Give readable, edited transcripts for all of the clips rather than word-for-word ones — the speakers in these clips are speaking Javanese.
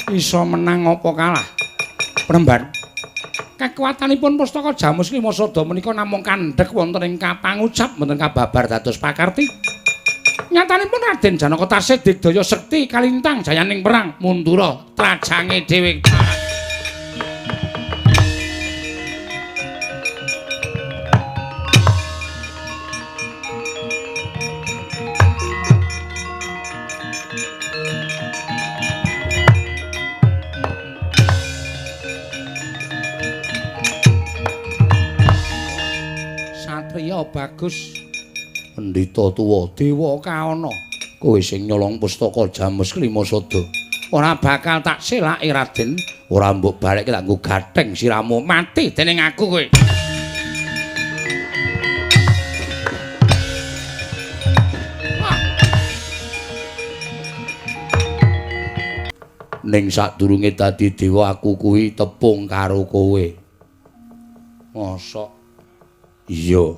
Iso menang apa kalah? Premban. Kekuatanipun pustaka Jamus Lima Sada menika namung kandhek wonten ing kapangucap mboten kababar dados pakarti. Nyatanipun Raden Janaka tasih digdaya sekti kalintang jayaning perang mundura trajange dhewe. Satriya bagus pendhita tuwa dewa kaana kowe sing nyolong pustaka Jamus Lima Sada ora bakal tak selake Raden, ora mbok balekke tak nggo gatheng siramu mati dening aku kowe. Ning sadurunge dadi dewa aku kuwi tepung karo kowe. Mosok? Iya.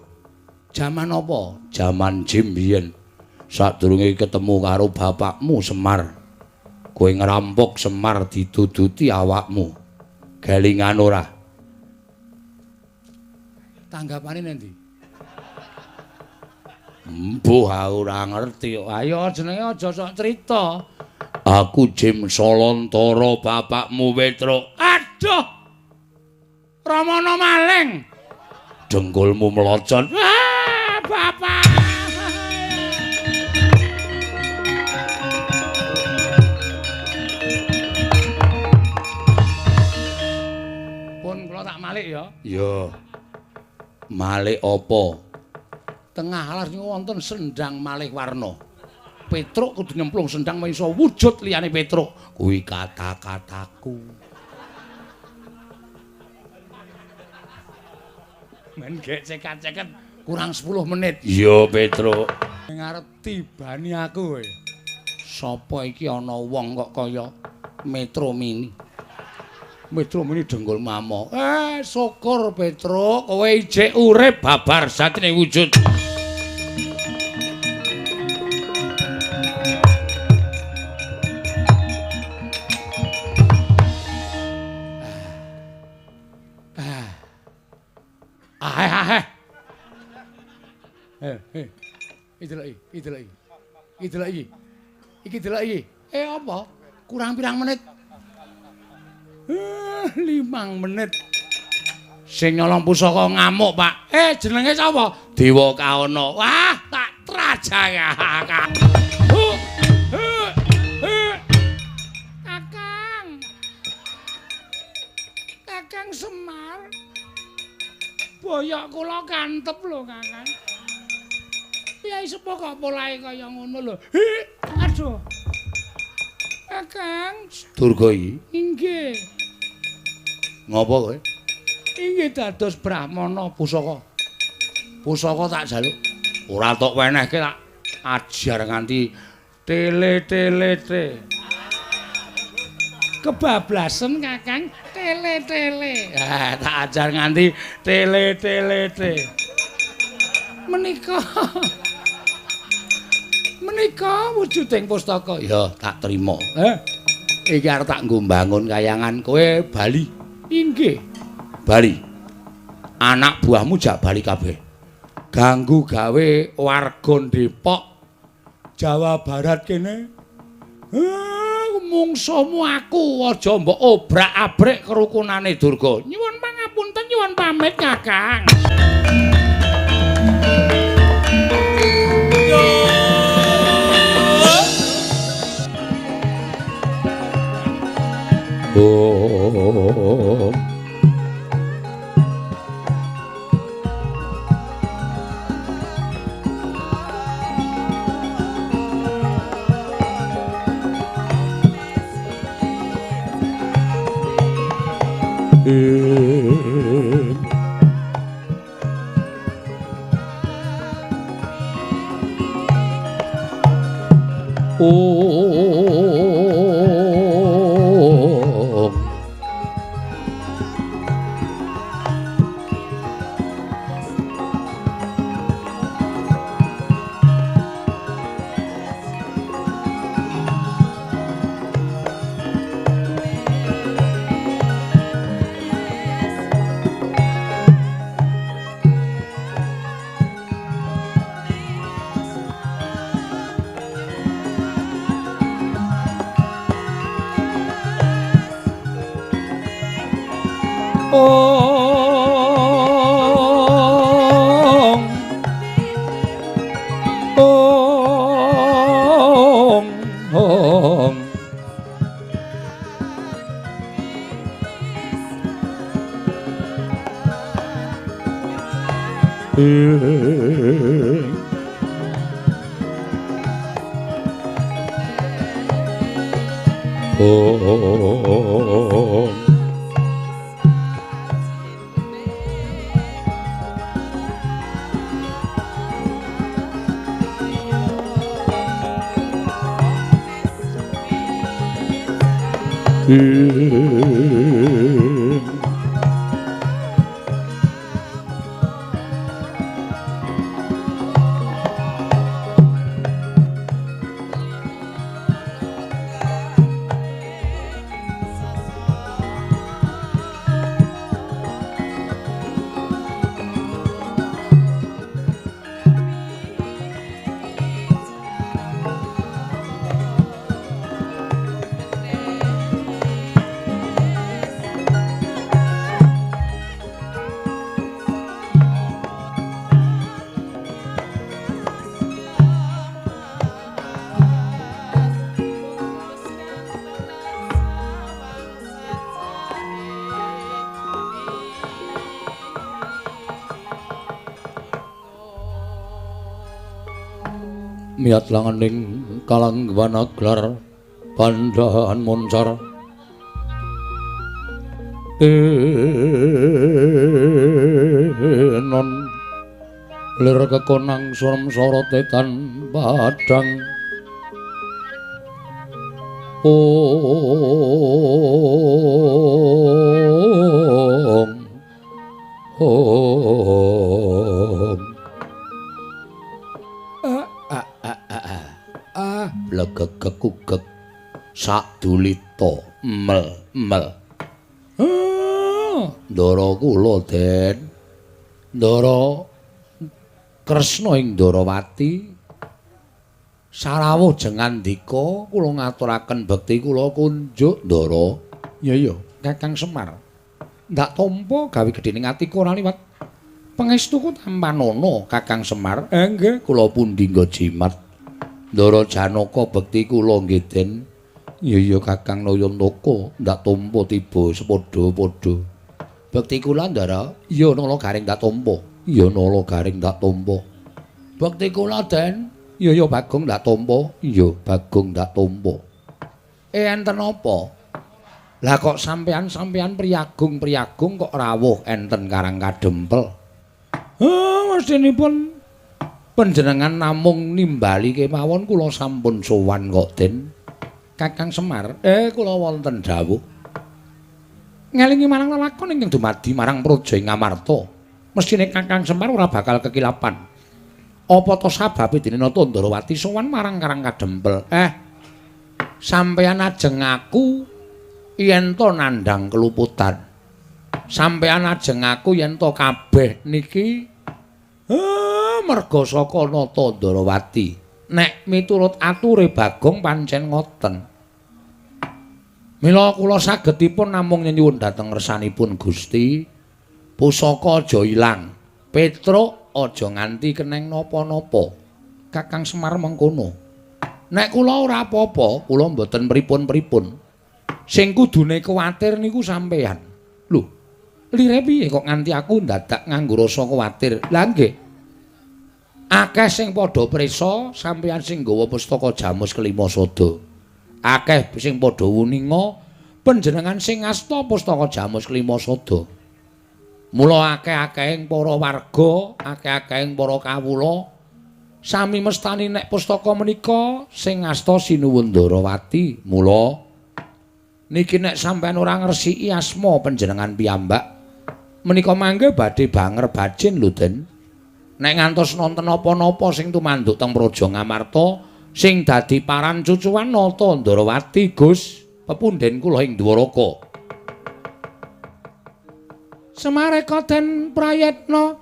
Jaman apa? Jaman jim biyen. Sadurunge ketemu karo bapakmu Semar. Kowe ngerampok Semar diduduti awakmu. Gelingan ora? Tanggapane nendi? Mbuh ora ngerti. Ayo jenenge aja sok crita. Aku Jim Solontara bapakmu Petruk. Aduh. Ramana maling. Dengkulmu melocot. Ah, bapak. Pun kula tak malik ya. Iya. Malik apa? Tengah alas niku wonten sendang malih warna. Petruk kudu nyemplung sendang iso wujud liyane Petruk. Kuwi kata-kataku. Men gek cekat-ceket kurang 10 menit. Iya, Petruk. Ngarep tibani aku kowe. Sapa iki ana wong kok kaya Metro Mini. Metro Mini dengkul mamo. Syukur Petruk, kowe ijek urip babar satine wujud. Iki delok iki. Apa? Kurang pirang menit? 5 menit. Sing nyolong pusaka ngamuk, Pak. Jenenge sapa? Dewa Kaana. Wah, tak trajang. Kakang. Kakang Semar. Boyok kula kantep lho, Kakang. Piye sepo kok polahe kaya ngono lho. Aduh. Kakang Durga iki. Inggih. Ngopo kowe? Inggih dados brahmana pusaka. Pusaka tak jaluk. Ora tok wenehke tak ajar nganti tele-tele-te. Kebablasen Kakang tele-tele. Ah, tak ajar nganti tele-tele-te. Menika menika wujuding pustaka. Ya, tak trima. Iki arep tak nggo mbangun kayangan kowe bali. Inggih. Bali. Anak buahmu jak bali kabeh. Ganggu gawe warga Depok, Jawa Barat kene. Mungsuhmu aku aja mbok obrak-abrik kerukunane Durga. Nyuwun pangapunten, nyuwun pamit Kakang. Oh. Ong ong ong ong Miyat langening kalangguan aglar pandhahan moncar tenon lir kekonang surem sorote tan padhang ong ong blegegekugek sakdulita mel mel. Ndara kula Den, Ndara Kresna ing Ndarawati sarawuh jengandika kula ngaturaken bekti kula kunjuk Ndara. Ya iya Kakang Semar, ndak tampa gawe gedhening atiku ora liwat pangestuku tampanana Kakang Semar. Nggih kula pundi nggo jimat Ndara Janaka bekti kula nggih Den. Ya iya Kakang Nayantaka ndak tampa tiba sepadha-padha. Bekti kula Ndara. Iya Nala Garing ndak tampa. Iya Nala Garing ndak tampa. Bekti kula Den. Iya iya Bagong ndak tampa. Iya Bagong ndak tampa. Enten apa? Lah kok sampean-sampean priyagung-priyagung kok rawuh enten Karang Kadempel? Mestinipun panjenengan namung nimbali kemawon kula sampun sowan kok Den. Kakang Semar, kula wonten dawuh. Ngelingi marang lelakon ingkang dumadi marang praja ing Ngamarta. Mestine Kakang Semar ora bakal kekilapan. Apa to sababe dene Nata Ndarawati sowan marang Karang Kadempel? Sampeyan ajeng ngaku yen to nandhang keluputan. Sampeyan ajeng ngaku yen to kabeh niki merga saka Nata Ndarawati. Nek miturut ature Bagong pancen ngoten. Mila kula sagedipun namung nyenyuwun dhateng ngersanipun Gusti, pusaka aja ilang, Petruk aja nganti keneng napa-napa. Kakang Semar mengkono. Nek kula ora apa-apa, kula mboten pripun-pripun. Sing kudune kuwatir niku sampeyan. Lho, lire piye kok nganti aku ndadak nganggo rasa kuwatir? Lah nggih. Akeh sing padha prisa sampeyan sing nggawa pustaka Jamus Kelima Sada. Akeh sing padha wuninga panjenengan sing ngasta pustaka Jamus Kelima Sada. Mula akeh-akehing para warga, akeh-akehing para kawula sami mestani nek pustaka menika sing ngasta Sinuwun Ndarawati. Mula niki nek sampeyan ora ngresiki asma panjenengan piyambak menika mangke badhe banger bajin lho Den. Nek ngantos nonton napa-napa sing tumanduk teng Praja Ngamarta sing dadi paran cucuan Nata Ndarawati Gus pepunden kula ing Dwaraka. Semareka den prayitna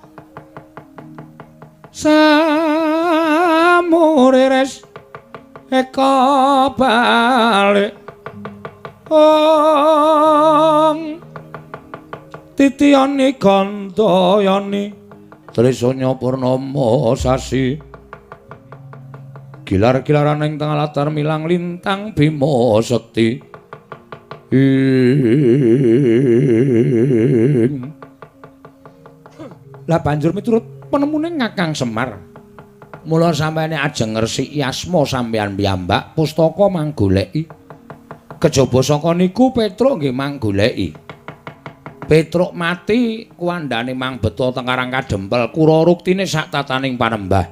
samurires eka balik ong Titiyani gandayani Trisanya purnama sasi gilar-gilaran ing tengah latar milang lintang Bima Sekti. Ing lah banjur miturut penemune Kakang Semar, mula sampeyane ajeng ngresiki asma sampeyan piyambak pustaka manggoleki. Kejaba saka niku Petruk nggih manggoleki. Petruk mati kuwandane mangbeta teng Karang Kadempel kura ruktine sak tataning panembah.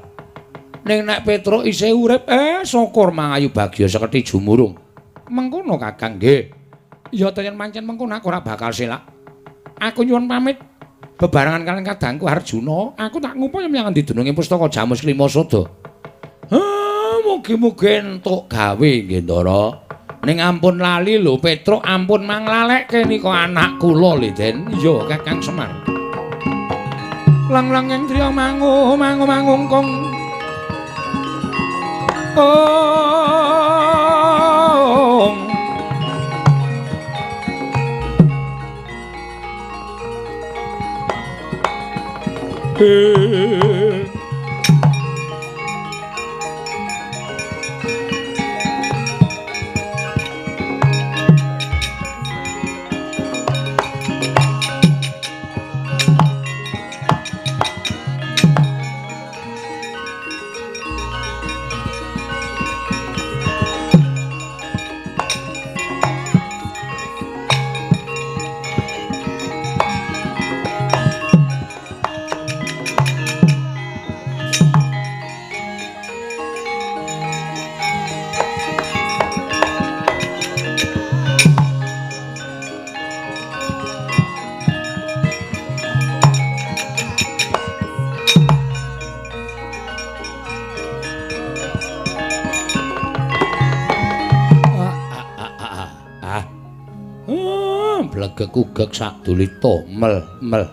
Ning nek Petruk isih urip, syukur mangayu bagya sekedhi jumurung. Mengkono Kakang nggih. Ya yen pancen mengkono aku ora bakal selak. Aku nyuwun pamit bebarengan kaliyan kadangku Arjuna, aku tak ngupaya menyang endi dununge pustaka Jamus Klima Sada. Mugi-mugi entuk gawe nggih Ndara. Ning ampun lali lho Petruk, ampun manglalekke nika anak kula lho Den. Iya Kakang Semar. Lang-lang ing driya mangu mangu mangungkung. Ong. Blegek-ugek sak dulita mel mel.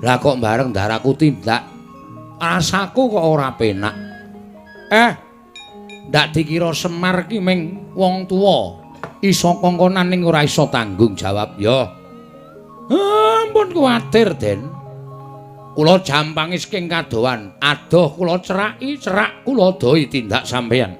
Lah kok bareng daraku tindak rasaku kok ora penak. Ndak dikira Semar ki ming wong tuwa iso kongkonan ning ora iso tanggung jawab ya. Ampun kuwatir Den. Kula jampangi saking kadohan, adoh kula ceraki, cerak kula dohi tindak sampeyan.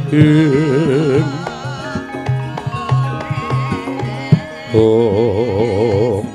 Ing oh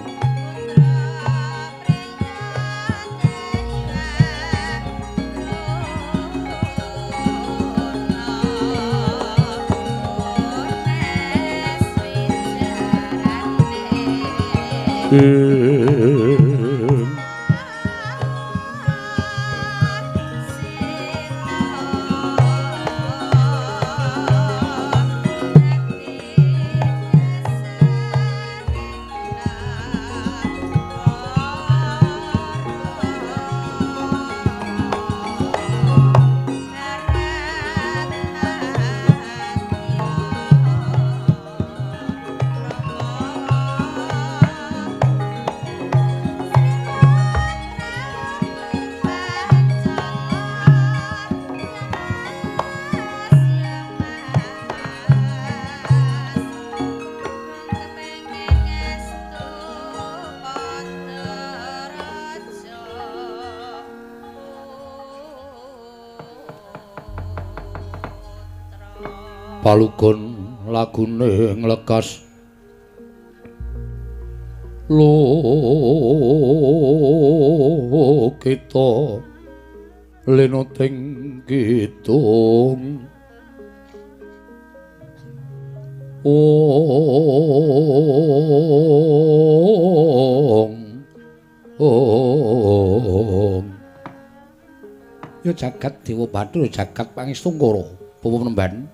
Palugon lagune nglekas lokita lenoting kidung ong ong ya jagat Dewa Bathara jagat Pangestungkara Bapak Penemban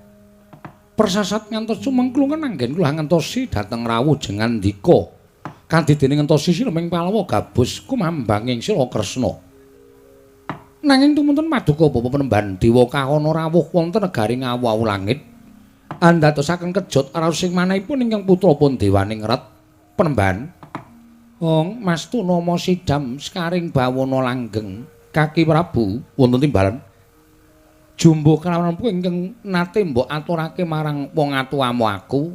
persasat ngantos sumengklungan anggen kula ngentosi dhateng rawuh jengandika kadidene ngentosi sineming Palawa gabus kumambanging Sila Kresna. Nanging tumunten paduka Bapak Penemban Dewa Kahana rawuh wonten negari Ngawu langit andadosaken kejot raos sing manahipun ingkang putra pun dewaningrat Penemban. Ong mastu nama sidam sekaring bawana langgeng kaki Prabu wonten timbalan jumbo kelawan ingkang nate mbok aturake marang wong atuamu aku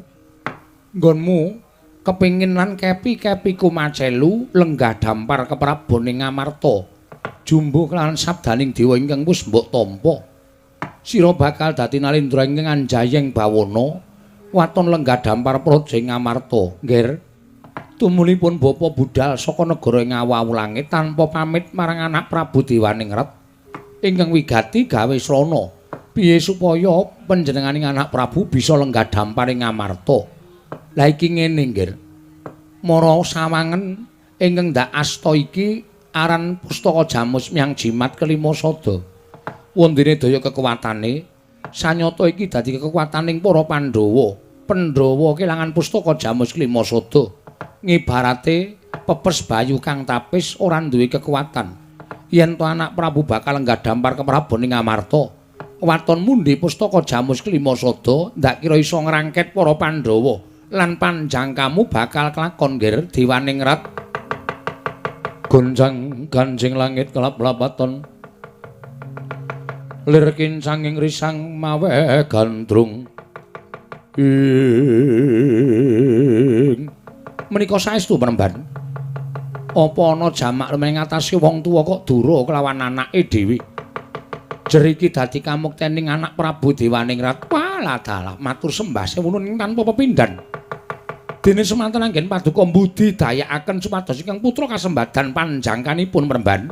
nggonmu kepingin lan kepi-kepiku macelu lenggah dampar keprabon ing Ngamarta jumbo kelawan sabdaning dewa ingkang wis mbok tampa sira bakal dadi nalendra ingkang anjayeng bawana waton lenggah dampar praja ing Ngamarta. Nggih tumulipun bapa budal saka negara ing Awu langit tanpa pamit marang anak Prabu Dewaningrat ingkang wigati gawe srana piye supaya panjenenganing anak Prabu bisa lenggah dampar ing Ngamarta. Lah iki ngene nggih. Mara sawangen ingkang ndak asta iki aran pustaka Jamus Myang Jimat kelima sada. Wondene daya kekuatane sanyata iki dadi kekuataning para Pandhawa. Pandhawa kelangan pustaka Jamus kelima sada. Ngibarate pepes bayu kang tapis ora duwe kekuatan. Yen to anak Prabu bakal lenggah dampar keprabon ing Ngamarta, waton mundi pustaka Jamus kelima sada ndak kira iso ngrangket para Pandhawa lan panjangkamu bakal kelakon nggih Dewaningrat. Gonjang ganjing langit kelap-lapaton lir kincanging risang mawe gandrung ing menika saestu Penemban. Apa ana jamak lumayan ngatasi wong tuwa kok dura kelawan anake dhewe. Jeriki dadi kamuktening anak Prabu Dewaningrat. Walah dalah matur sembah sewuno ing tanpa pepindhan. Dene semanten anggen paduka mbudidayakaken supados ingkang putra kasembadan panjangkanipun Penemban.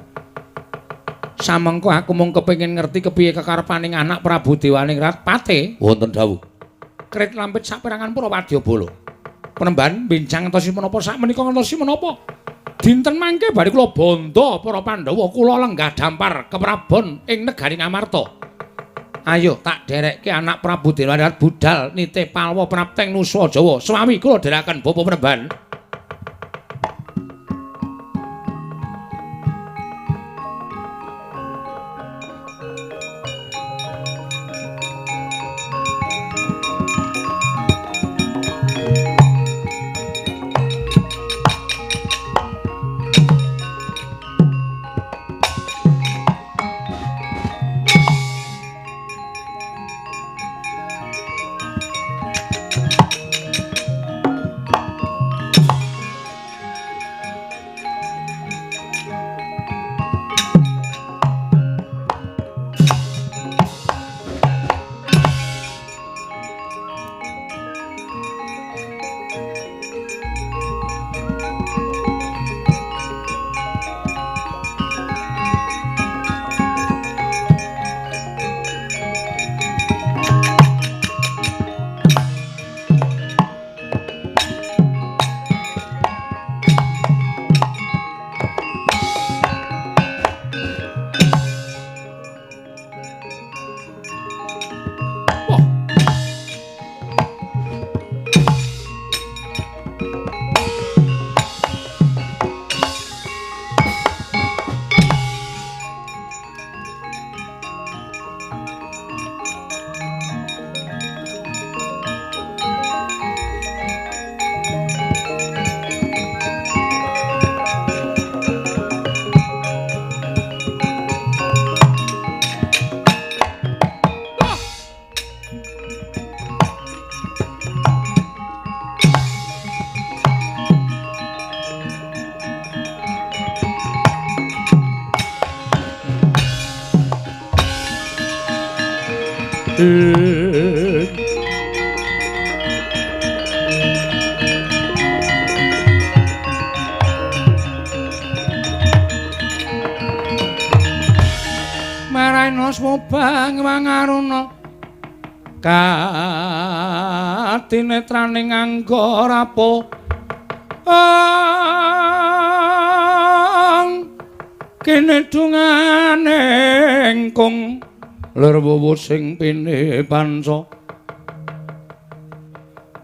Samengko aku mung kepengin ngerti kepiye kekarepaning anak Prabu Dewaningrat pate wonten dawuh. Krit lampit saperangan para wadyabala. Penemban bincang ngentosi menapa sak menika ngentosi menapa? Dinten mangke bari kula bondo para Pandhawa kula lenggah dampar keprabon ing negari Ngamarta. Ayo tak derekke anak Prabu Dewaningrat budal nitih Palwa prapteng Nusa Jawa. Swawi kula dherekaken Bapak Penemban. Maraina swobang wangaruna katinetraning angga rapo kene dungane engkung lir wuwu sing pine panca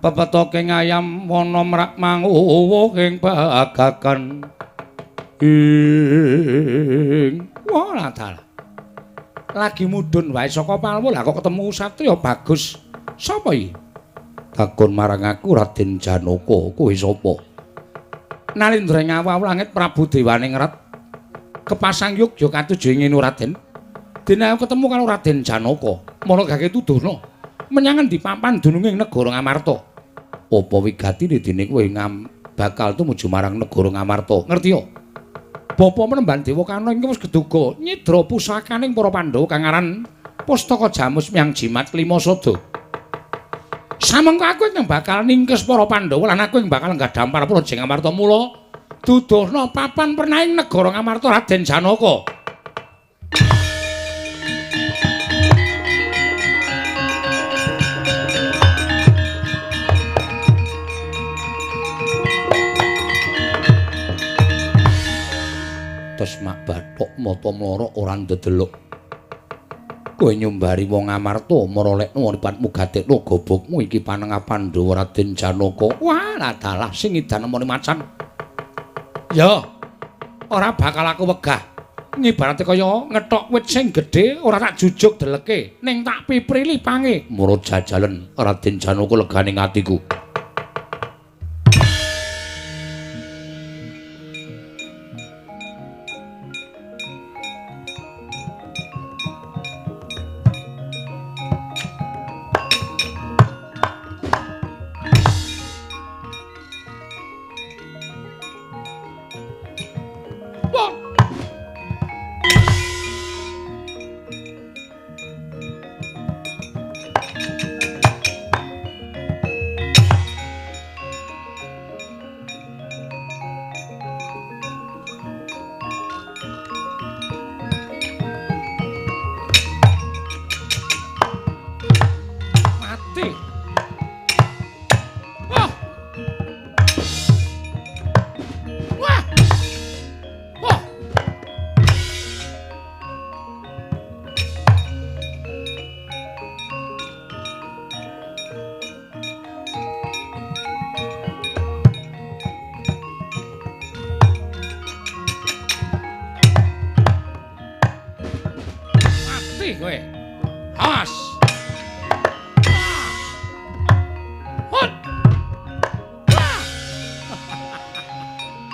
pepetoke ngayam wana mrak manguwuh ing bagakan ing wah dalah lagi mudhun wae saka Palwo lah kok ketemu satriya bagus. Sapa iki? Takon marang aku Raden Janaka. Kowe sapa? Nalindra ngawaw langit Prabu Dewaningrat kepasang yogya katuju ing Raden. Dene aku ketemu karo Raden Janaka. Mara gage tuduhna menyang endi papan dununge ing negara Ngamarta. Apa wigatine dene kowe bakal tumuju marang negara Ngamarta? Ngerti ya? Bapa Menemban Dewa Karna ing wis geduga nyidra pusakaning para Pandhawa kang aran Pustaka Jamus Myang Jimat Lima Sada. Samengko aku ing bakal ningkes para Pandhawa lan aku ing bakal nggadhampar Praja Ngamarta mula duduhna papan pernaing negara Ngamarta Raden Janaka. Tes mak bathok mata mlorok ora ndedelok. Kowe nyumbari wong Ngamarta marolekno mripatmu gatekno gobokmu iki panengah Pandhawa Raden Janaka. Wah, dalah sing edan nemoni macan. Ya, ora bakal aku wegah. Ngibarate kaya ngethok wit sing gedhe ora tak jujuk deleke, ning tak piprili pange. Mara jajalen Raden Janaka legane atiku. Kowe. Awas. Hut.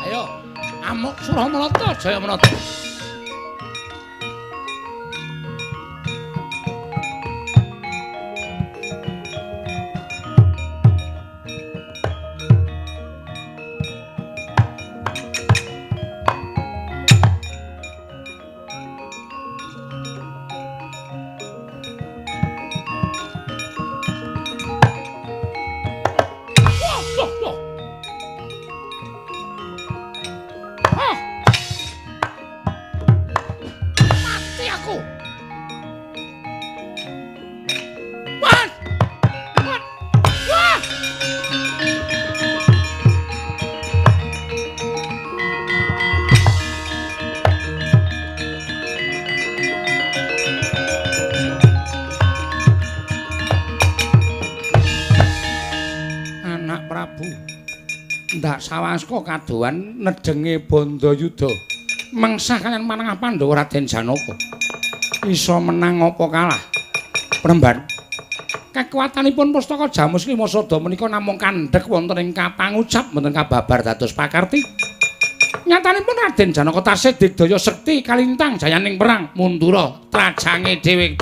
Ayo, amuk Suramalata Jayamanata. Sawaska kadohan nedenge Bandayuda mengsah kaliyan manengah Pandhawa Raden Janaka. Iso menang apa kalah? Premban. Kekuatanipun Pustaka Jamus Lima Sada menika namung kandhek wonten ing kapangucap mboten kababar dados pakarti. Nyatanipun Raden Janaka tasih digdaya sekti kalintang jayaning perang mundura trajange dhewe.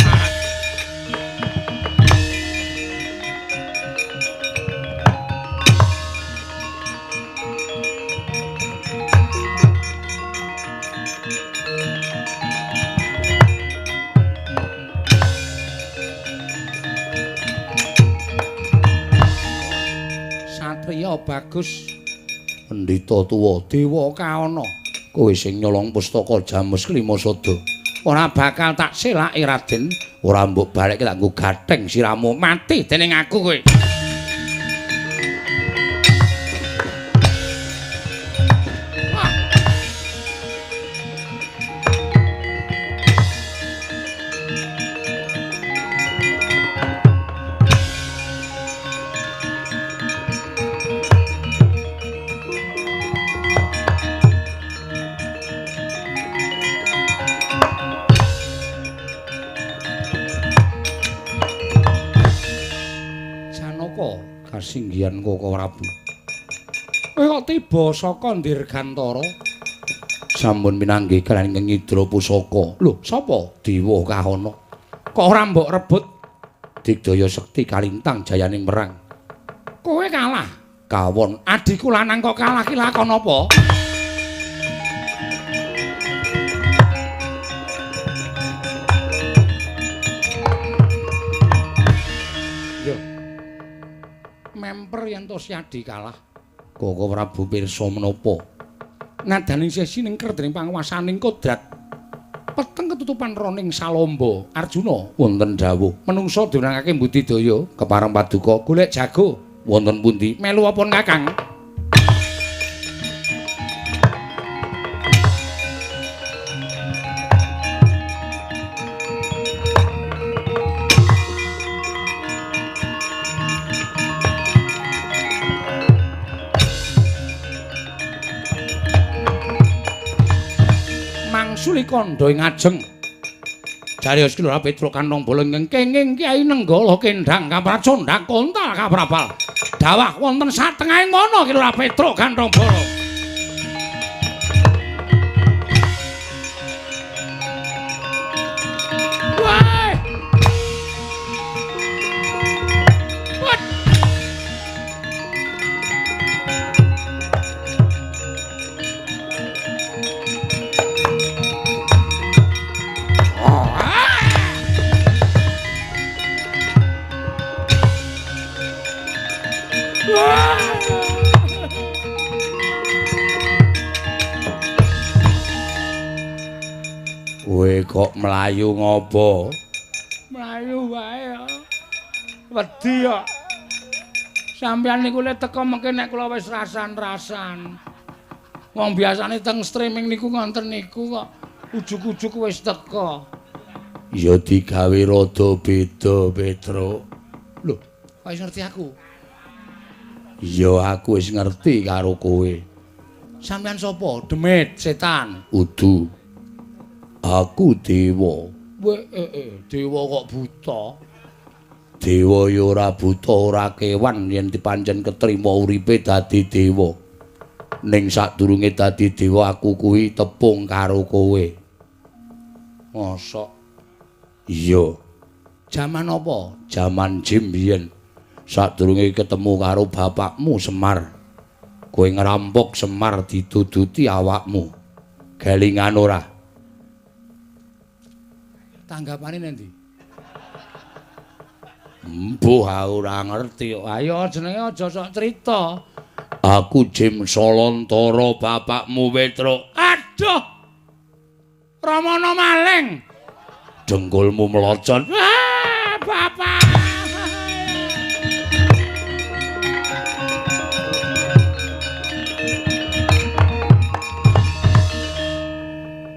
Satriya bagus. Pendhita tuwa Dewa Kaana. Kowe sing nyolong pustaka Jamus Klima Sada. Ora bakal tak selake Raden. Ora mbok balekke tak nggo gatheng siramu mati dening aku kowe. Kasinggihan Koko Prabu. Kowe kok tiba saka Dirgantara? Sampun pinanggih kaliyan ingkang nyidra pusaka. Lho, sapa? Dewa Kahana. Kok ora mbok rebut? Digdaya sekti kalintang jayaning perang. Kowe kalah. Kawon adhiku lanang kok kalah ki lakon apa? Memper yen to Siadi kalah. Koko Prabu pirsa menapa? Ngadani sesi ning kerdening panguwasaning kodrat. Peteng ketutupan roning Salamba. Arjuna wonten dawuh. Menungsa diwenangake mbudidaya kepareng paduka golek jago wonten pundi? Melu apa Kakang? Mangsuli kandha ing ajeng. Jarios Ki Lurah Petruk kantong bolong ingkang kenging Kyai Nenggala kendhang kapracondhang kontal kaprabal. Dawah wonten satengahing wana Ki Lurah Petruk kantong bolong. Wah! What? Kowe kok mlayu ngopo? Mlayu wae ya. Wedi kok. Sampeyan niku le teko mengke nek kula wis rasan-rasan. Wong biasane teng streaming niku ngonten niku kok ujug-ujug wis teko. Ya digawe rada beda, Petruk. Lho, kok wis ngerti aku? Ya aku wis ngerti karo kowe. Sampeyan sapa? Demit, setan. Udu. Aku dewa. Weh, dewa kok buta? Dewa ya ora buta, ora kewan yen dipancen ketrima uripe dadi dewa. Ning sadurunge dadi dewa aku kuwi tepung karo kowe. Mosok? Iya. Jaman apa? Jaman jim biyen. Sadurunge ketemu karo bapakmu Semar. Kowe ngerampok Semar dituduti awakmu. Gelingan ora? Tanggapane nendi? Mbuh ora ngerti. Ayo jenenge aja sok crita. Aku Jim Solontara bapakmu Petruk. Aduh. Ramana maling. Dengkulmu melocot. Ah, bapak.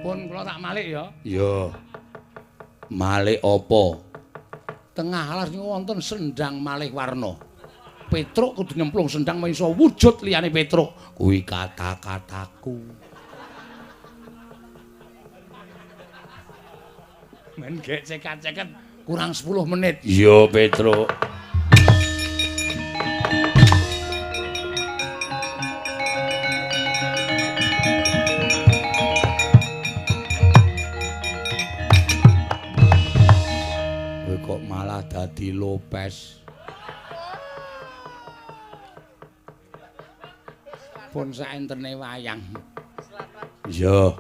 Pun kula tak malik ya. Iya. Malik apa? Tengah alas niku wonten sendang malih warna. Petruk kudu nyemplung sendang iso wujud liyane Petruk. Kuwi kata-kataku. Men gek cekat-ceket kurang 10 menit. Iya, Petruk. Kowe kok malah dadi Lopez. Pun saentene wayang. Iya,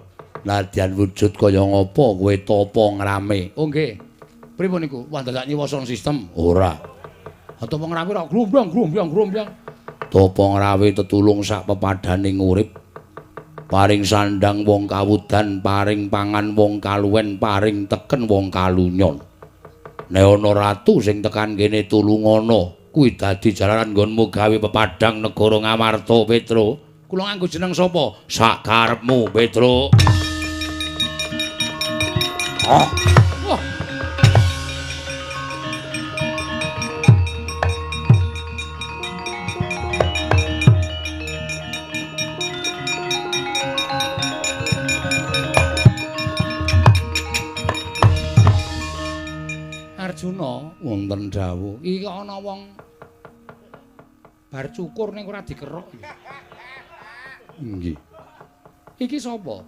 nadyan wujud kaya ngapa kowe tapa ngrame. Oh nggih. Pripun niku? Wah dadak nyewa sound system. Ora. Ha tapa ngrame ora glombyang glombyang glombyang. Tapa ngrawe tetulung sak pepadaning urip. Paring sandang wong kawudan, paring pangan wong kaluwen, paring teken wong kalunyon. Nek ana ratu sing tekan kene tulungana, kuwi dadi jalaran nggonmu gawe pepadang negara Ngamarta, Petro. Kula nganggo jeneng sapa? Sak karepmu, Petro. Oh. Wah. Arjuna wonten dawuh, iki ana wong bar cukur ning ora dikerok. Nggih. Iki sapa?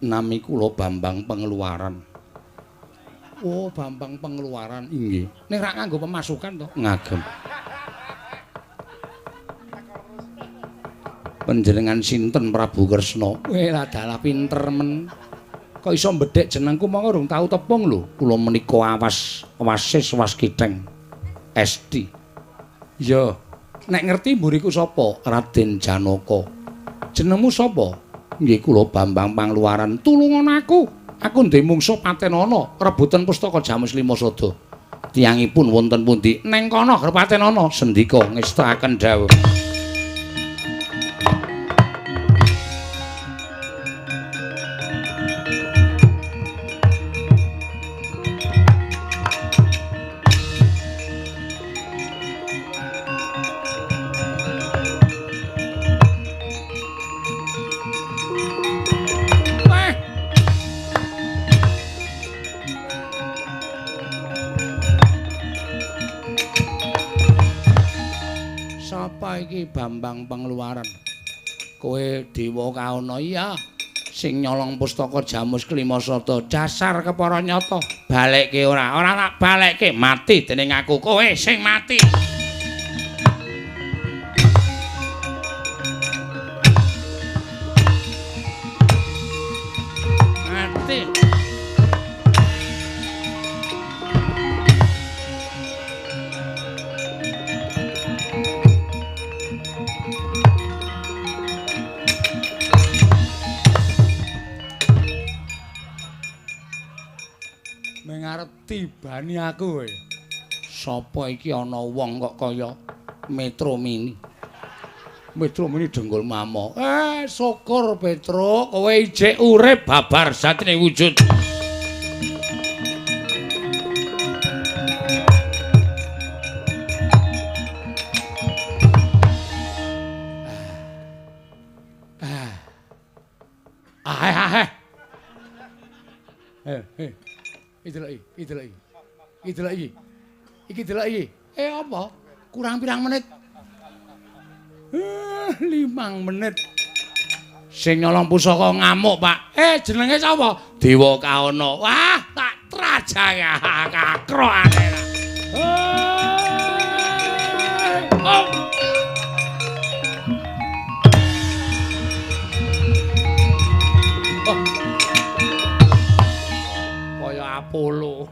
Nami kula Bambang Pengeluaran. Oh, Bambang Pengeluaran. Nggih. Ning rak nganggo pemasukan to? Ngagem. Panjenengan sinten Prabu Kresna? Weh, dalah pinter men. Kok iso mbedhek jenengku monggo urung tau tepung lho. Kula menika awas wasis waskitheng SD. Iya. Nek ngerti mburiku sapa? Raden Janaka. Jenengmu sapa? Nggih kula Bambang Pangluaran. Tulungan aku. Aku ndek mungsuh patenana rebutan pustaka Jamus Lima Sada. Tiyangipun wonten pundi? Neng kono patenana. Sendika ngestakaken dawuh. Iki Bambang Pengeluaran. Kowe Dewa Kaona? Iya. Sing nyolong pustaka Jamus Kelima Sada. Dasar kepara nyata. Balekke ora? Ora tak balekke, mati dening aku. Kowe sing mati. Mati. Ngarep tibani aku kowe. Sapa iki ana wong kok kaya Metro Mini. Metro Mini dengkul mamo. Syukur Petro, kowe ijek urip babar satine wujud. Iki delok iki. Apa? Kurang pirang menit? 5 menit. Sing nyolong pusaka ngamuk, Pak. Jenenge sapa? Dewa Kaona. Wah, tak trajang kakrokane. Oh. Kaya Apollo.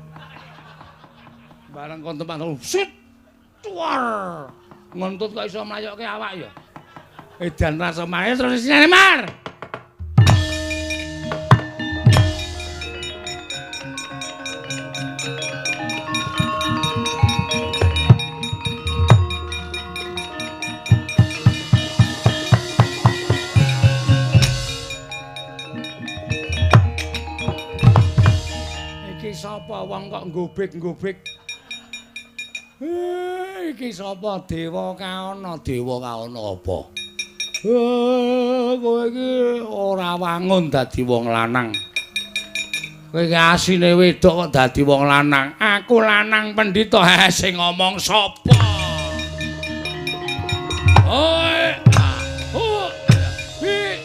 Bareng kon tempat sit tuar. Ngentut kok iso mlayokke awak ya. Edan rasa mare terus isine mar. Iki sapa wong kok nggobek-nggobek? Iki sapa Dewa Kaona? Dewa Kaona apa? Kowe iki ora wangun dadi wong lanang. Kowe iki asine wedok kok dadi wong lanang. Aku lanang pendhita. Sing ngomong sapa? Oi, oh, hi.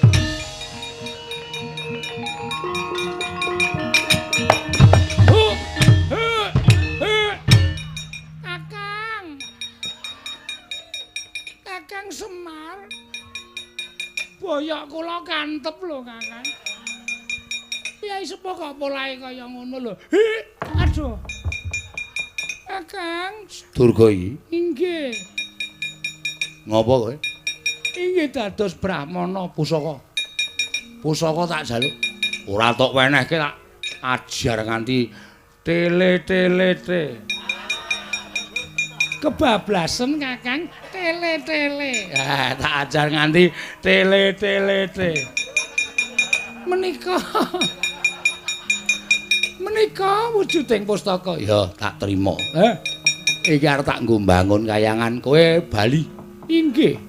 Kakang. Kakang Semar. Boyok kula kantep lho, Kakang. Piye sepo kok polahe kaya ngono lho. Hi, aduh. Kakang, Durga iki. Inggih. Ngopo kowe? Inggih dados brahmana pusaka. Pusaka tak jaluk. Ora tok wenehke tak ajar nganti tele-tele-te. Kebablasen Kakang, tele-tele. Ah, tak ajar nganti tele-tele-te. Menika menika wujuding pustaka. Ya, tak trima. Iki arep tak nggo mbangun kayangan kowe bali. Inggih.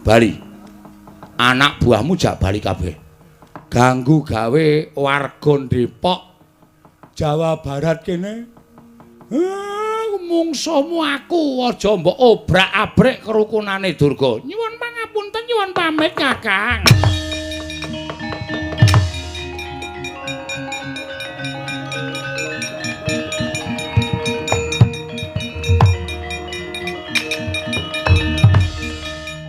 Bali. Anak buahmu jak bali kabeh. Ganggu gawe warga Depok, Jawa Barat kene. Mungsuhmu aku aja mbok obrak-abrik kerukunane Durga. Nyuwun pangapunten, nyuwun pamit Kakang.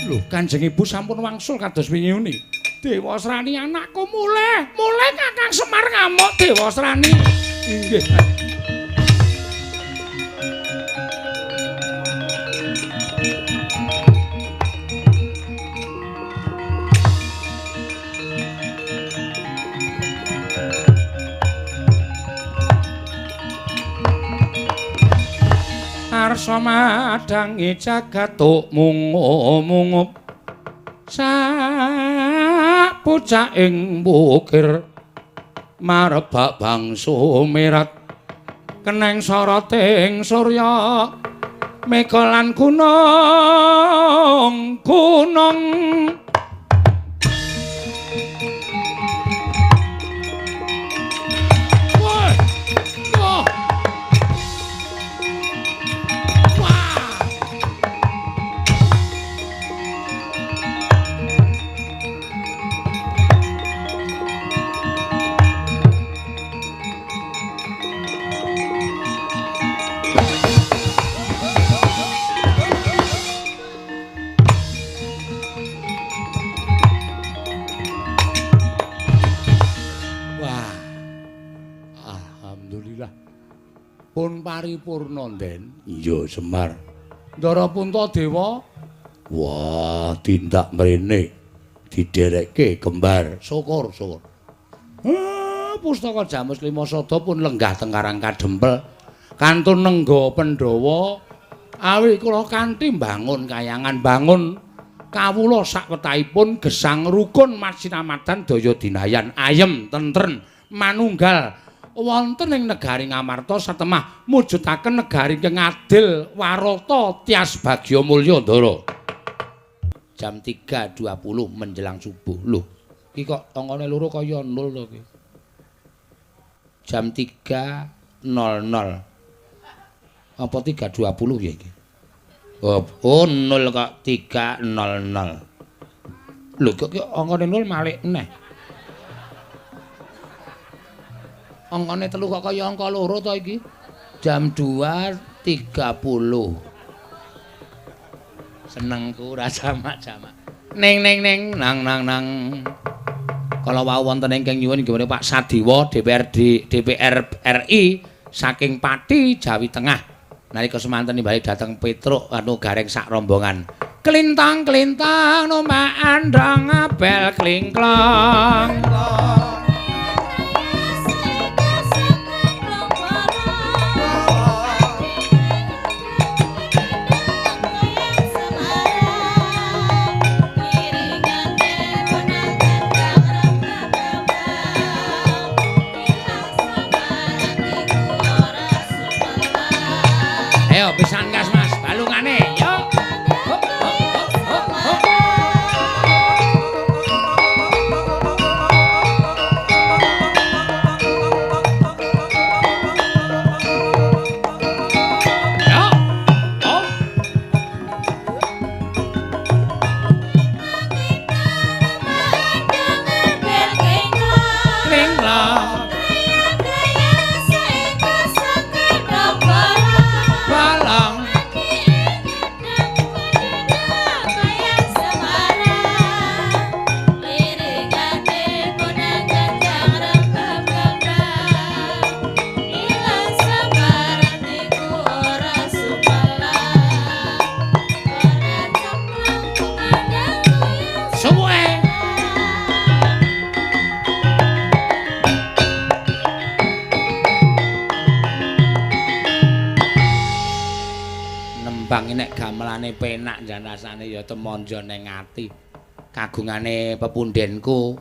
Lho, Kanjeng Ibu sampun wangsul kados wingi uni. Dewasrani anakku mulih, mulih Kakang Semar ngamuk Dewasrani. Inggih. Arsa madhangi jagat mungup-mungup sak pucaking bukir marebak bangsu mirat keneng soroting surya mega lan gunung gunung. Pun paripurna, Den. Iya, Semar. Ndara Puntadewa. Wah, tindak mrene diderekke kembar. Syukur, syukur. Pustaka Jamus Lima Sada pun lenggah teng Karang Kadempel. Kantun nengga Pandhawa awi kula kanthi mbangun kayangan bangun kawula sakwetahipun gesang rukun masinamadan daya dinayan ayem tentren manunggal wonten ing negari Ngamarta satemah mujudaken negari ingkang adil warata tias bagya mulya Ndara. Jam 3.20 menjelang subuh. Lho, iki kok angkane loro kaya 0 to iki. Jam 3.00. Apa 3.20 ya iki? Oh, 0 kok 3.00. Lho, kok angkane 0 malik neh. Angkane 3 kok kaya angka 2 to iki. Jam 2.30. Senengku ora jamak-jamak. Ning ning ning nang nang nang. Kala wau wonten ingkang nyuwun inggih Pak Sadiwa DPRD DPR RI saking Pati Jawi Tengah. Nalika semanten nimbali dhateng Petruk anu gareng sak rombongan. Klintang-klintang numpak andhang bel klingklong. Ayo pisan gas Mas, balungane. Yo. Hop hop hop hop. Yo. Hop. Kling-klong. Balong. Nembang nek gamelane penak jan rasane ya temonjo ning ati. Kagungane pepundhenku,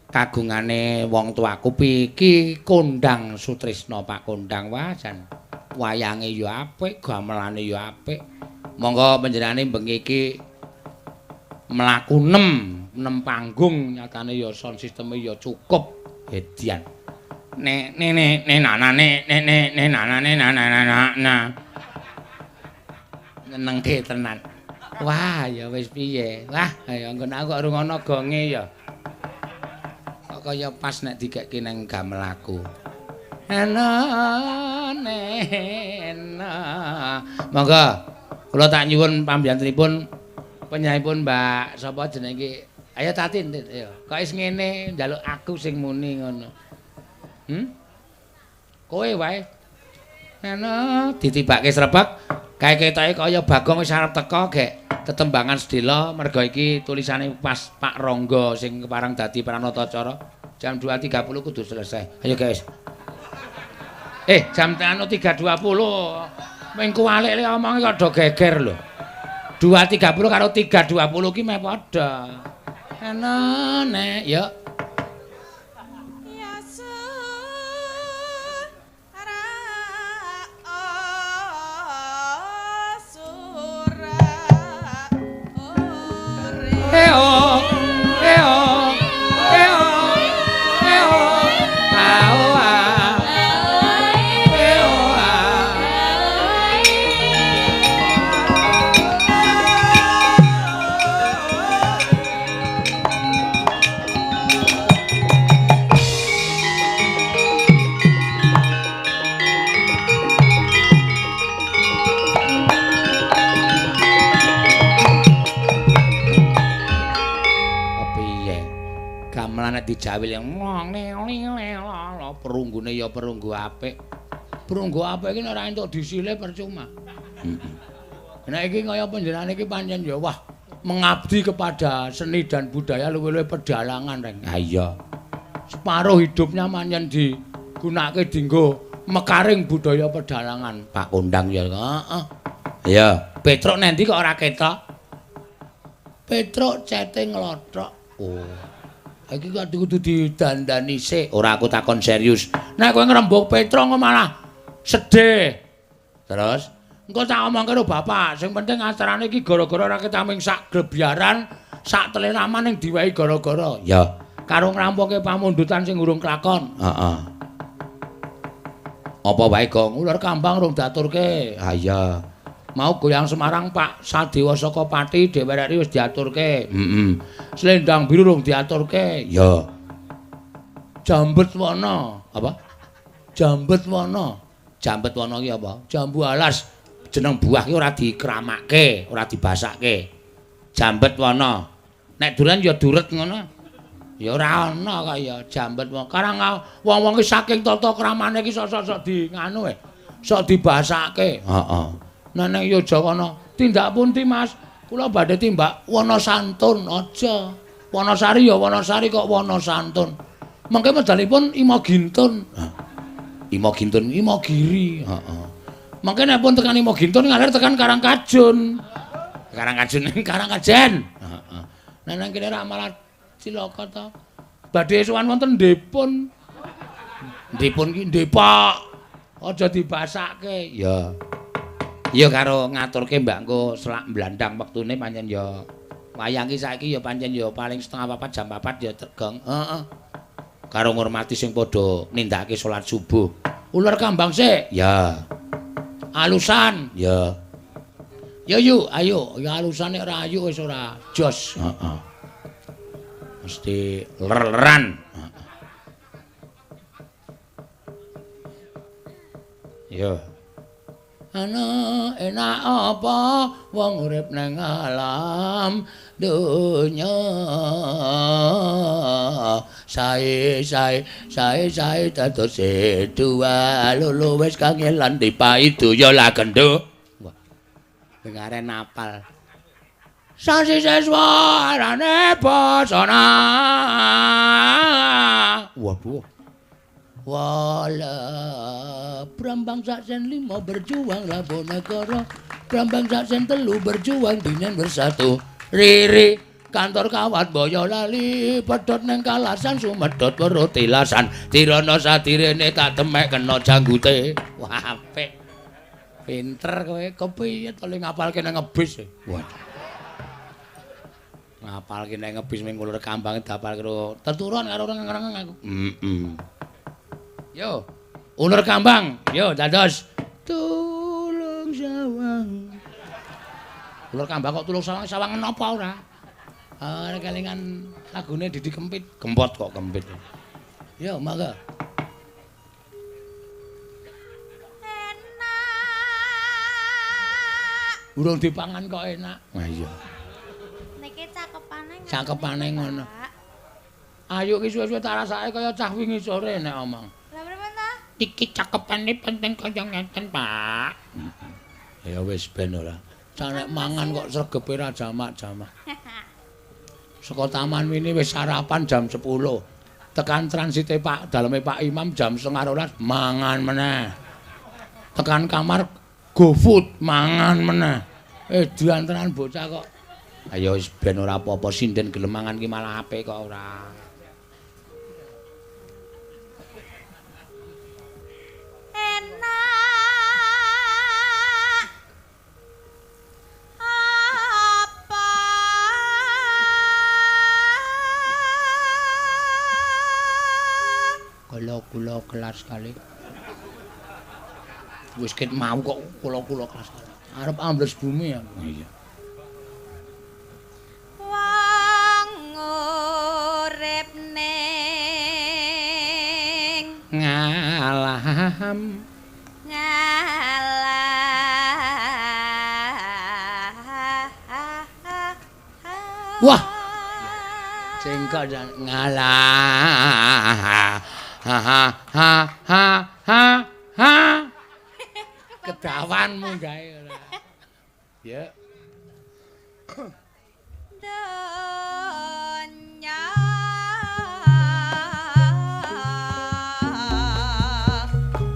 kagungane wong tuaku iki Kondang Sutrisno Pak Kondang wah jan wayange ya apik, gamelane ya apik. Monggo panjenengane bengi iki mlaku 6 panggung nyatane ya sound systeme ya cukup edian. Ne ne ne ne na na ne ne ne ne na na ne na na na na. Nyenengke tenan. Wah, ya wis piye. Wah, ayo nggon aku kok rungono gonge ya. Kok kaya pas nek digekke nang gamel aku. Ena nena. Monggo kula tak nyuwun pambiyantunipun penyahipun Mbak sapa jenenge iki? Ayo Tatin, ayo. Kok wis ngene njaluk aku sing muni ngono. Kowe wae. Ana ditibake srebek kae ketoke kaya Bagong wis arep teka gek tetembangan sedhela merga iki tulisane pas Pak Rangga sing kepareng dadi pranatacara jam 2.30 kudu selesai. Ayo guys. Jam 3.20. Mengko walik le omonge kok do geger lho. 2.30 karo 3.20 ki meh padha. Ana nek ya. Eo, eo, eo, eo, ao a, eo a. Gamelan dijawil yang perunggune ya perunggu apik. Perunggu apik iki nek ora entuk disile percuma. Nek iki kaya panjenengane iki pancen ya wah mengabdi kepada seni dan budaya luwih-luwih pedalangan reng. Ha iya. Separuh hidupnya pancen digunakake dinggo mekaring budaya pedalangan. Pak Kondang ya. Heeh. Iya, Petruk nendi kok ora ketok? Petruk cete nglothok. Oh. Iki kok kudu didandani sik. Ora aku takon serius. Nek kowe ngrembug Petruk engko malah sedih. Terus engko tak omong karo bapak, sing penting acarane iki gara-gara ora ketaming sak gebyaran, sak teleraman ning diwehi gara-gara. Ya, karo ngrampungke pamundutan sing urung klakon. Heeh. Apa wae gong ular kambang rung diaturke. Ha iya. Mau goyang Semarang Pak Sadewa saka Pati DPR RI wis diaturke. Heeh. Selendang biru rung diaturke. Ya. Jambet wana. Apa? Jambet wana. Jambet wana ki apa? Jambu alas. Jeneng buah ki ora dikramake, ora dibasake. Jambet wana. Nek duren ya duret ngono. Ya ora ana kok ya jambet wana. Karang wong-wong ki saking tata kramane ki sok-sok di nganu sok dibasake. Heeh. Nek nang Yogyakarta tindak pundi Mas? Kula badhe timbak Wonosantun aja. Wonosari ya Wonosari kok Wonosantun. Mengke medalipun Imogintun. Imogintun Imogiri, heeh. Mengke nek pun tekan Imogintun ngalir tekan Karangkajun. Karangkajun Karangkajen. Heeh. Nek nang kene ra malah cilaka to. Badhe sowan wonten Ndepun. Ndepun ki Depok. Aja dibasake. Ya. Ya karo ngaturke Mbak engko selak mblandang wektune pancen ya wayang ki saiki ya pancen ya paling 3:30 jam 4 ya tergong. Heeh. Karo ngurmati sing padha nindakake salat subuh. Ular kambang sik. Ya. Alusan. Ya. Ya yuk, ayo. Ya alusan nek ora ayu wis ora jos. Heeh. Mesti ler-leran. Heeh. Ya. Ana enak apa wong urip nang alam donya sae sae sae sae dados dua lulu wis kangelan dipaidu ya lah gendho. Wah, dengare napal sasi seswarane basana. Waduh. Wala Brambang saksen lima berjuang Labonegara Brambang sak sen telu berjuang dinen bersatu. Riri kantor kawat Boyolali pedhot neng kalasan sumedhot perut tilasan. Tirana sadirene tak demek kena janggute. Wah apik. Pinter kowe kepiye to le ngapalke nang ngebis. Waduh. Ngapalke nang ngebis ming ulur kambang dapal karo teturon karo reng-reng aku. Heeh. Yo, ulur kambang. Yo dados tulung sawang. Ulur kambang kok tulung sawang, sawang napa ora? Ora kelingan lagune Didi Kempit. Gempot kok Kempit. Yo, mangga. Enak. Urung dipangan kok enak. Wah iya. Niki cakepane ngono. Cakepane ngono. Ayo ki suwe-suwe tak rasake kaya cah wingi sore nek omong. Lah pripun ta? Iki cakepane penting kaya ngenten, Pak. Ya wis ben ora. Cah nek mangan kok sregepe ra jamak-jamak. Saka taman mini wis sarapan jam 10. Tekan transite Pak daleme Pak Imam jam 11:30 mangan meneh. Tekan kamar GoFood mangan meneh. Diantenan bocah kok. Ayo wis ben ora apa-apa sinden gelem mangan ki malah apik kok ora. Enak. Apa? Kula-kula kelas kali. Wis ket mau kok kula-kula kelas kali. Arep ambles bumi ya. Iya. Wong urip ning ngalam ngalah. Wah. Cengkok jan ngalah. Ha ha ha ha ha ha. Kedawan munggahe ora. Ya. Donya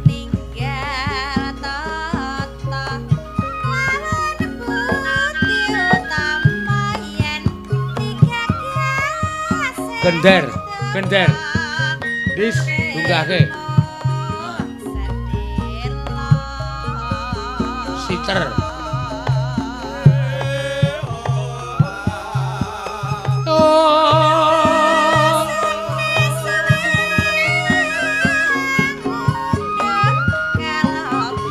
ninggal tata lawan budi utama yen digagas. Gender, gender. Dis, tunggahke. Siter. Oh.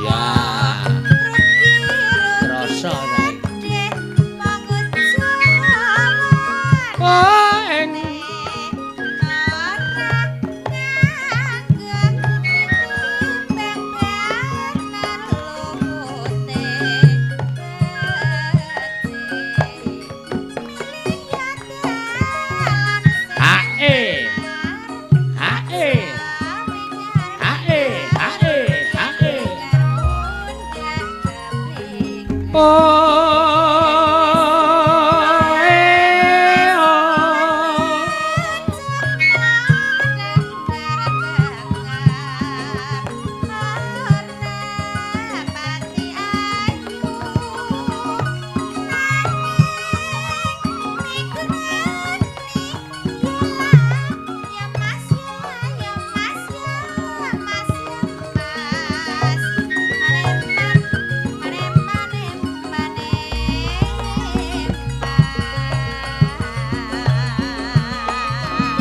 Ya. Krasa saiki. Oh, ing hae. Hae. Hae, hae, hae. Oh, eh, oh.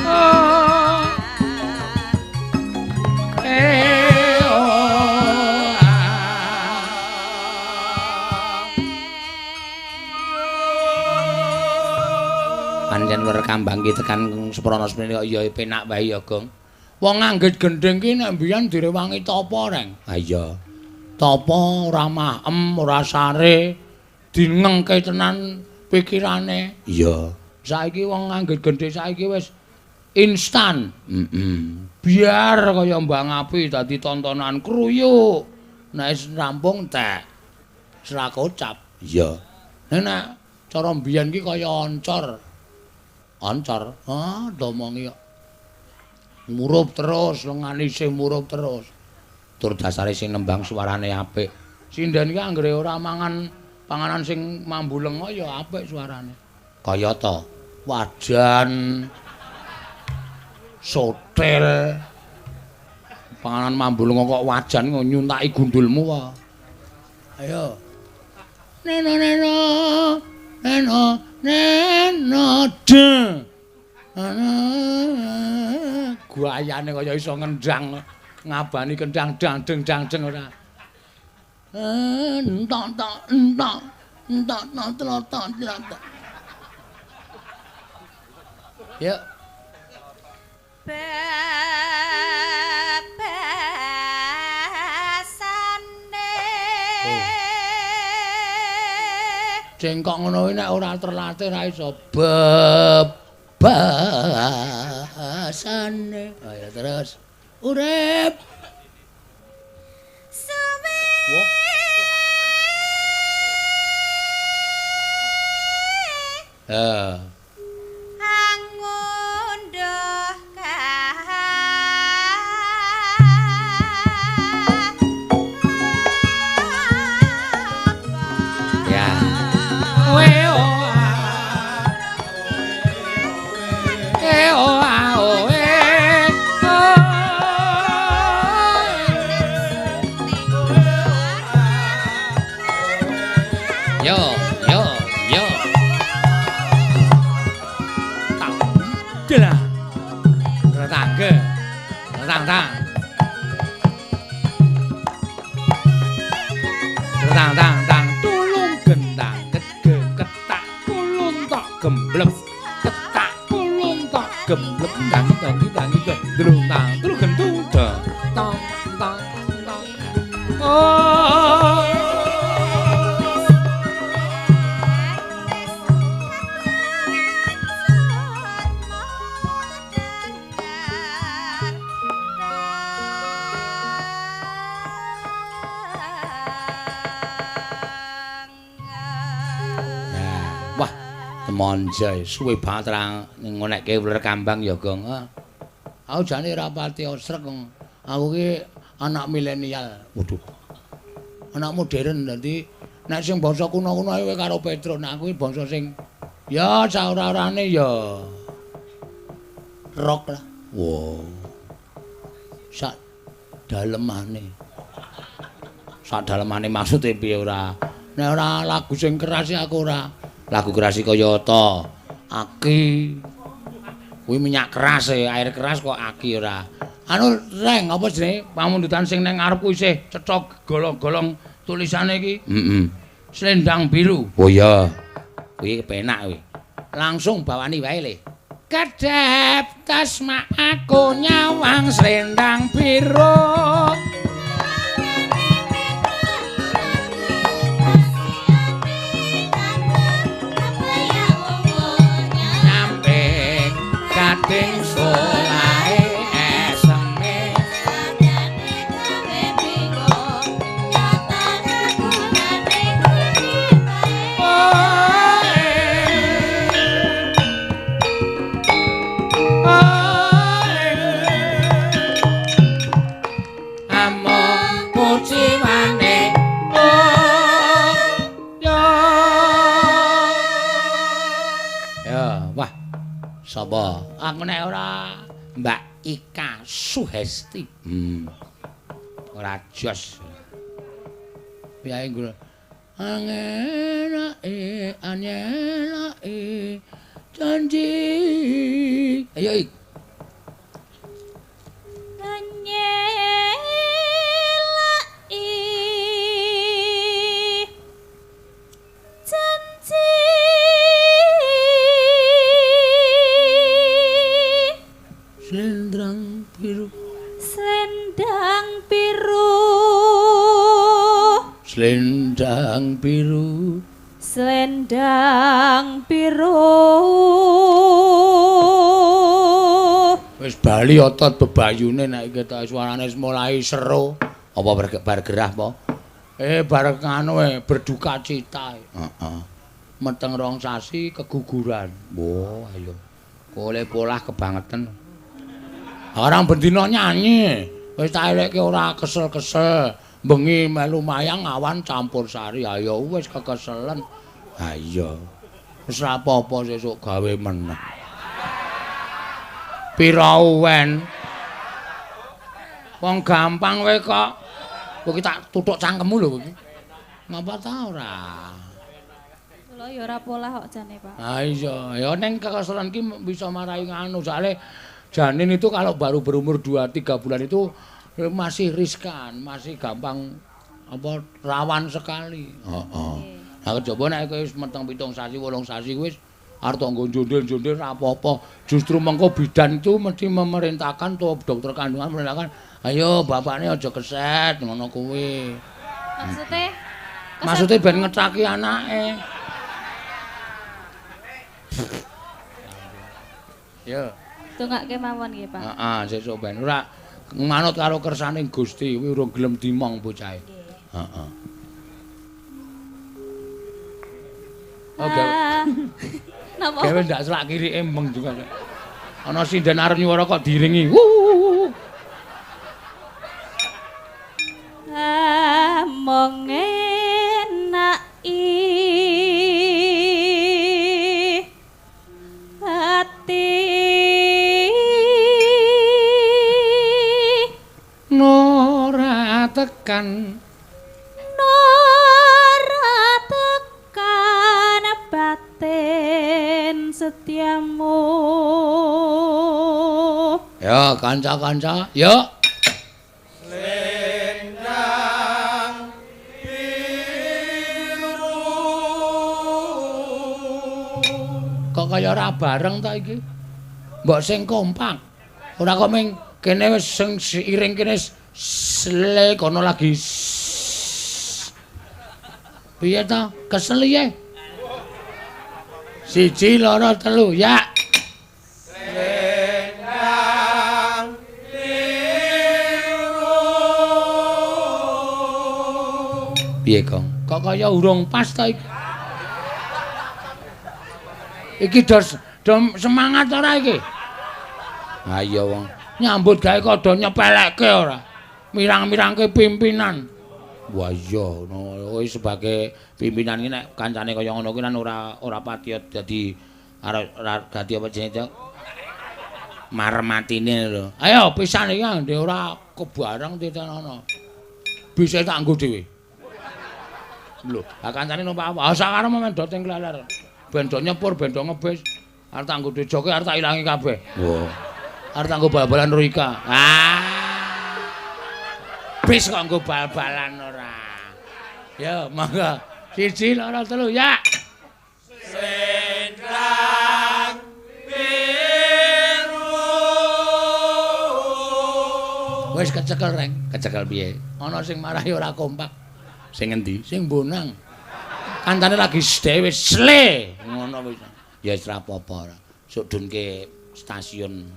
Oh. Eh, oh, ah. Pancen wer kambang ki tekan seprana semene kok ya penak wae ya, Gong. Wong nganggit gendhing ki nek mbiyen direwangi tapa, Reng? Ha iya. Tapa ora maem, ora sare, dinengke tenan pikirane. Iya. Saiki wong nganggit gendhing saiki wis instan. Heeh. Biar kaya mbang api dadi tontonan kruyuk. Nek wis rampung tek. Ora kocap. Iya. Nek cara mbiyen ki kaya oncor. Oncor. Ah, domongi kok. Murup terus, lengane isih murup terus. Tur dasare sing nembang suarane apik. Sinden ki anggere ora mangan Panganan sing mambu lenga ya apik suarane. Kaya ta wajan sotel. Panganan mambu lenga kok wajan nyuntaki gundulmu wae. Ayo. Neno neno neno neno de. Guayane kaya iso ngendang ngabani kendang dang deng dang deng ora. Entok tok entok entok tok tok tok. Yuk. Bebasane. Cengkok ngono kuwi nek ora terlatih ra iso bebasane. Ayo terus. Urip. Suwe. Heeh. Monjai suwe banget ra ngonekke uler kambang ya, Gong. Aku jane ora pati osrek. Aku ki anak milenial. Waduh. Anak modern dadi nek sing bangsa kuno-kuno ae karo Petro, nek aku ki bangsa sing ya saora-orane ya rock lah. Wow. Sak dalemane. Sak dalemane maksude piye ora? Nek ora lagu sing keras aku ora. Lagu keras kaya ta aki kuwi minyak keras e, air keras kok aki ora. Anu reng apa jenenge pamundutan sing nang ngarepku isih cetha golong-golong tulisane iki. Heeh. Selendang biru. Oh iya. Kuwi kepenak kuwi. Langsung bawani wae le. Kedhep tasma aku nyawang selendang biru. Gading solahe eseme sadane gawe bingung nyatane gunane kuwi bae. Amung pujiwane oh ya. Ya wah sapa? Aku nek ora Mbak Ika Suhesti. Ora jos. Piye nggo? Angenake anyenake janji. Ayo ik. Nyelaki janji. Selendang biru. Selendang biru. Selendang biru. Selendang biru. Wis bali otot bebayune nek ketok suarane wis mulai seru. Apa bar gerah apa? Bar nganu berduka cita. Heeh. Meteng rong sasi keguguran. Wah, ayo. Kole polah kebangetan. Orang bendina nyanyi, wis tak elekke ora kesel-kesel, Bengi melu mayang awan campur sari. Ayo wis kekeselen. Ha iya. Wis ora apa-apa sesuk gawe meneh. Pira uwen? Wong gampang wae kok. Kowe tak tutuk cangkemmu lho kowe iki. Ngapa ta ora? Kula ya ora polah kok jane, Pak. Ha iya, ya ning kekeselen ki bisa marai nganu soalé janin itu kalau baru berumur 2-3 bulan itu masih riskan, masih gampang apa rawan sekali. Heeh. Lah kejaba nek kowe wis meteng 7 sasi, 8 sasi wis arep nggo njondel-njondel ra apa-apa. Justru mengko bidan itu mesti memerintahkan to dokter kandungan memerintahkan, ayo bapakne aja keset ngono kuwi. Maksudnya? Maksudnya ben ngecaki anake. Yo. Dongake mawon nggih, Pak. Heeh, sesuk ben ora manut karo kersane Gusti kuwi urung gelem dimong bocahe. Heeh. Oh, gawe. Napa? Gawe ndak selak kirike meng juga. Ana sinden arep nyuwara kok diiringi. Mong enaki ati ora tekan ora tekan batin setiamu. Ya kanca-kanca, yuk. Selendang biru. Kok kaya ora bareng ta iki? Mbok sing kompak. Ora kok ming kene wis sing iring kene sle kono lagi. Piye ta? Kesel piye? 1 2 3 ya. Selendang biru. Piye, Kong? Kok kaya urung pas ta iki? Iki do semangat ora iki? Ha iya wong. Nyambut gawe kok do nyepelekke ora. Mirang-mirangke pimpinan. Wah iya, ngono kuwi sebagai pimpinan iki nek kancane kaya ngono kuwi kan ora pati dadi ora dadi apa jenenge to? Marem atine lho. Ayo pisan iki ndek ora kebareng titenono. Bisa tak nggo dhewe. Lho, lah kancane numpak apa? Ah sakarep men do teng kleler. Ben do nyepur, ben do ngebis. Arep tak nggo joke arep tak ilangi kabeh. Wah. Arep tak nggo bal-balan Rika. Ah. Bis kok nggo bal-balan ora. Ya, monggo. 1 2 3 ya. Selendang biru. Wis kecekel reng, kecekel piye? Ana sing marahi ora kompak. Sing endi? Sing bonang. Kancane lagi dhewe sle ngono wis. Ya wis ora apa-apa ora. Sok dunke stasiun.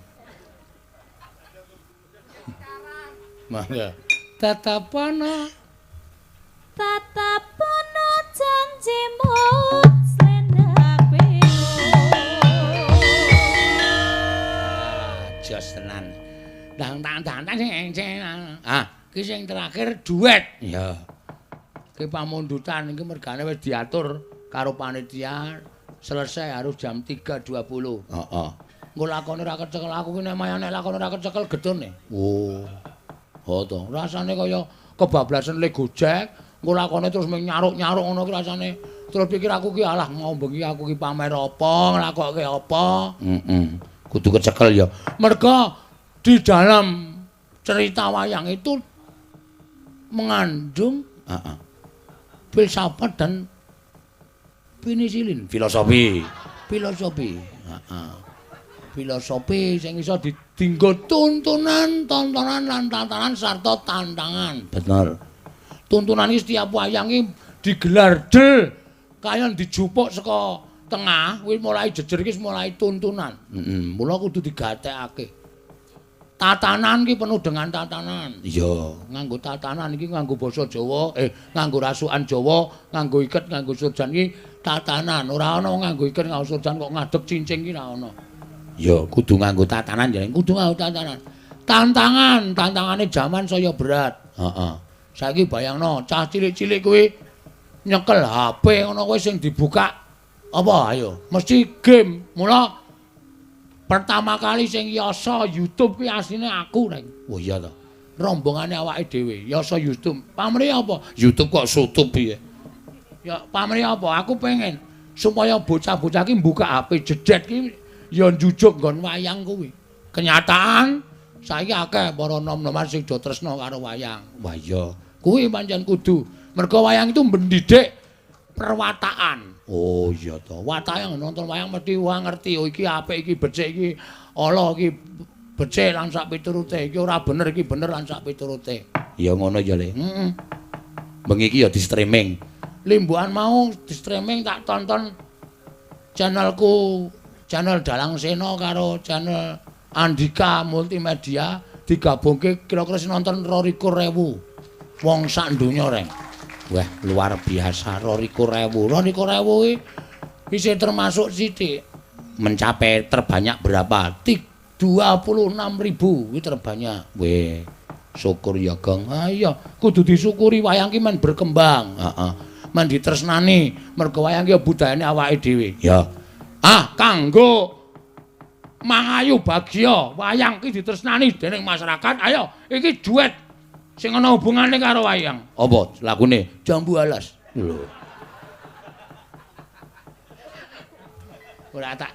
Mangga. Tatapono tatapono janjimu selendang biru. Jos tenan. Dang tang tang tang sing. Ah, iki sing terakhir duet. Ya. Iki pamundutan iki mergane wis diatur karo panitia selesai harus jam 3.20. Heeh. Engko lakone ora kecekel aku ki nek mayane lakone ora kecekel getune. Oh. Oh to, rasane kaya kebablasan le Gojek, engko lakone terus mung nyaruk-nyaruk ngono ki rasane. Terus pikir aku ki alah mau bengi aku ki pamer apa, nglakokke apa. Heeh. Kudu kecekel ya. Merga di dalam cerita wayang itu mengandung filsafat dan penisilin, filosofi. Filosofi. Heeh. Filosofi sing iso dinggo tuntunan, tontonan lan tatanan sarta tantangan. Bener. Tuntunan iki setiap wayang iki digelar del kaya dijupuk saka tengah kuwi mulai jejer iki mulai tuntunan. Heeh, mula kudu digatekake. Tatanan iki penuh dengan tatanan. Iya, nganggo tatanan iki nganggo basa Jawa, nganggo rasukan Jawa, nganggo iket, nganggo surjan iki tatanan. Ora ana nganggo iket, nganggo surjan kok ngadeg cincing iki ora ana. Ya, kudu nganggo tatanan jeneng, kudu nganggo tatanan. Tantangan, tantangane jaman saya berat. Heeh. Saiki bayangno cah cilik-cilik kuwi nyekel HP ngono kuwi sing dibuka apa ayo mesti game. Mula pertama kali sing yasa YouTube kuwi asline aku reng. Oh iya to. Rombongane awake dhewe yasa YouTube. Pamrih apa? YouTube kok sutup piye? Ya pamrih apa? Aku pengen supaya bocah-bocah ki mbuka HP jedet ki ya njujuk nggon wayang kuwi. Kenyataan saiki akeh para nom-noman sing do tresna karo wayang. Wah iya, kuwi pancen kudu. Mergo wayang itu mendidik perwatakan. Oh iya to. Watake nonton wayang mesti wong ngerti, oh iki apik, iki becik, iki ala, iki becik lan sak piturute, iki ora bener, iki bener lan sak piturute. Ya ngono ya, Le. Heeh. Bengi iki ya di streaming. Limbukan mau di streaming tak tonton channelku, channel Dalang Sena karo channel Andika Multimedia digabungke kira-kira sing nonton 22.000 wong sak donya reng. Wah, luar biasa 22.000. 22.000 iki isih termasuk sithik. Mencapai terbanyak berapa? 26.000 kuwi terbanyak. Weh, syukur ya, Gong. Ah iya, kudu disyukuri wayang ki men berkembang. Heeh. Men ditresnani, mergo wayang ki budayane awake dhewe. Ya. Ah, kanggo mangayu bagya wayang ki ditresnani dening masyarakat. Ayo, iki duet sing ana hubungane karo wayang. Apa lagune? Jambu Alas. Lho. Ora tak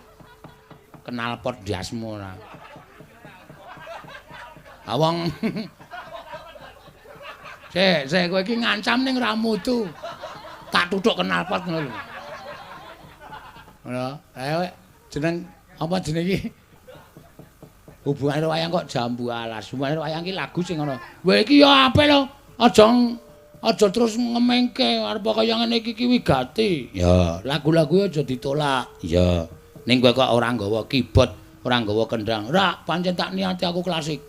kenal pot ndasmu ora. Ah wong sik, sik kowe iki ngancam ning ra mutu. Tak tuthuk kenal pot ngono lho. Ngono. Ayo jeneng apa jeneng iki? Hubungane wayang kok Jambu Alas. Hubungane wayang iki lagu sing ngono. Wah iki ya apik lho. Aja aja terus ngemengke arep kaya ngene iki ki wigati. Ya, lagu-lagu aja ditolak. Ya. Ning kowe kok ora nggawa keyboard, ora nggawa kendang. Ora, pancen tak niati aku klasik.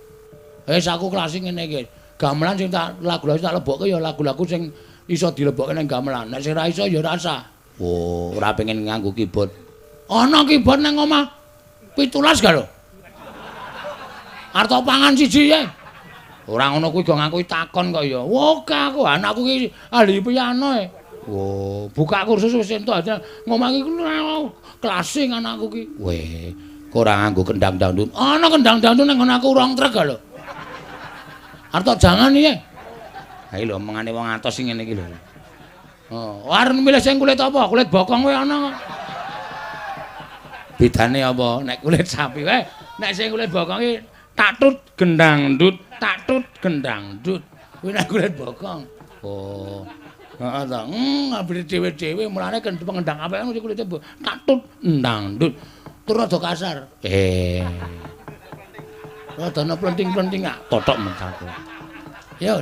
Wis aku klasik ngene iki. Gamelan sing tak lagu-lagu tak lebokke ya lagu-lagu sing iso dilebokke ning gamelan. Nek sing ora iso ya ora usah. Oh, ora pengen nganggo keyboard. Ana keyboard nang omah. 17 ga lho. Arep pangan siji ya. Ora ngono kuwi go ngaku takon kok ya. Wah, aku anakku ki ahli piano e. Oh, buka kursus wis entuk ngomong iki klasik anakku ki. Weh, kok ora nganggo kendang dangdut. Ana kendang dangdut nang nggon aku rong trek lho. Arep jangan iki. Ha iki lho omongane wong atos sing ngene iki lho. Oh, arep milih sing kulit apa? Kulit bokong kowe ana kok. Bedane apa? Nek kulit sapi wae, nek sing kulit bokong iki tak tut gendang dut, tak tut gendang dut. Kuwi nek kulit bokong. Oh. Heeh ta. Ambire dhewe-dhewe mulane pengendang apik mesti kulite tak tut endang dut. Tur rada kasar. Rada ana plenting-plenting ah totok mentaku. Yo.